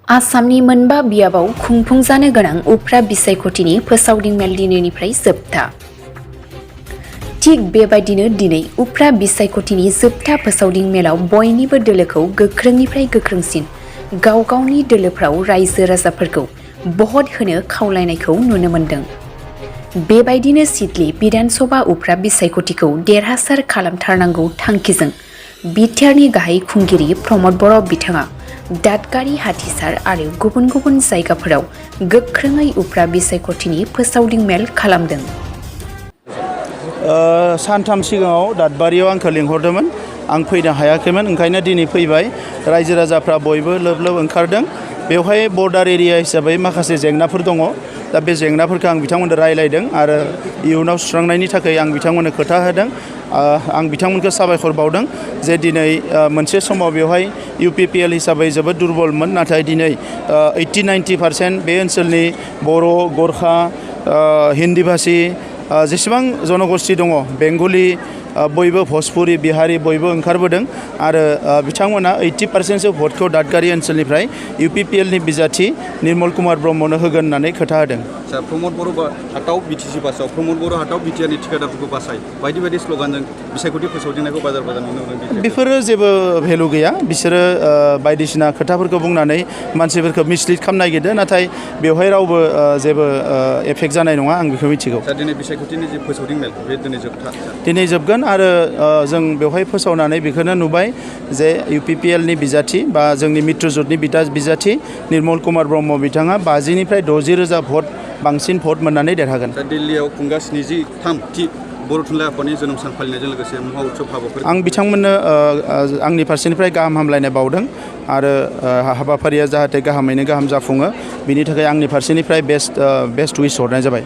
आसामनि मोनबा बियाबाव खुंफुंजानो गोनां उफ्रा बिसायख'थिनि फोसावदिं मेल दिनैनिफ्राय जोबथा। थिग बेबायदिनो दिनै उफ्रा बिसायख'थिनि जोबथा फोसावदिं मेलाव बयनिबो दोलोखौ गोख्रोंनिफ्राय गोख्रोंसिन गाव गावनि दोलोफ्राव रायजो राजाफोरखौ भट होनो खावलायनायखौ नुनो मोन्दों। बेबायदिनो सिडली बिधान सभा उफ्रा बिसायख'थिखौ देरहासार खालामथारनांगौ थांखिजों बिटिआरनि गाहाय खुंगिरि प्रमद बर' बिथाङा दादगारि हाथिसार आरो गुबुन गुबुन जायगाफोराव गोख्रोङै उफ्रा बिसायख'थिनि फोसावदिं मेल खालामदों। सानथाम सिगाङाव दादबारियाव आंखौ लिंहरदोंमोन, आं फैनो हायाखैमोन, ओंखायनो दिनै फैबाय। रायजो राजाफ्रा बयबो लोब लोब ओंखारदों। बेवहाय बर्डार एरिया हिसाबै माखासे जेंनाफोर दङ। दा बे जेंनाफोरखौ आं बिथांमोननो रायलायदों आरो इयुनाव सुस्रांनायनि थाखाय आं बिथांमोननो खोथा होदों। आं बिथांमोनखौ साबायखर बावदों जे दिनै मोनसे समाव बेवहाय UPPL हिसाबै जोबोद दुरबलमोन, नाथाय दिनै 80-90% बे ओनसोलनि बर', गरखा, हिन्दी भाषी जेसेबां जनगोष्ठी दङ, बेंगलि, बयबो भोजपुरी, बिहारी बयबो ओंखारबोदों आरो बिथांमोना 80% भटखौ दादगारि ओनसोलनिफ्राय UPPLनि बिजाथि निर्मल कुमार ब्रह्मनो होगोन होननानै खोथा होदों। प्रमद बर' हाटाव BTC बासाव प्रमद बर' हाटाव बिटिआरनि थिखादारफोरखौ बासाय बायदि बायदि स्ल'गानजों बिसायख'थि फोसावदिंनायखौ बाजार नुनो मोनो। बेफोरो जेबो भेलु गैया। बिसोरो बायदिसिना खोथाफोरखौ बुंनानै मानसिफोरखौ मिसलिड खालामनो नागिरदों, नाथाय बेवहाय रावबो जेबो एफेक्ट जानाय नङा, आं बेखौ मिथिगौ। दिनै बिसायख'थिनि जे फोसावदिं मेल बे दिनै जोबथा। दिनै जोबगोन आरो जों बेवहाय फोसावनानै बेखौनो नुबाय जे UPPLनि बिजाथि बा जोंनि मित्रजुटनि बिजाथि निर्मल कुमार ब्रह्म बिथाङा 50निफ्राय 60 रोजा भट बांसिन भट मोननानै देरहागोन। दिल्लीयाव खुंगासिनो 63थि बर' थुनलाइ आफादनि जोनोम सान फालिनायजों लोगोसे महा उत्सव हाबाफारि आं बिथांमोननो आंनि फारसेनिफ्राय गाहाम हामलायनाय बावदों आरो हाबाफारिया जाहाथे गाहामैनो गाहाम जाफुङो, बिनि थाखाय आंनि फारसेनिफ्राय बेस्ट उइस हरनाय जाबाय।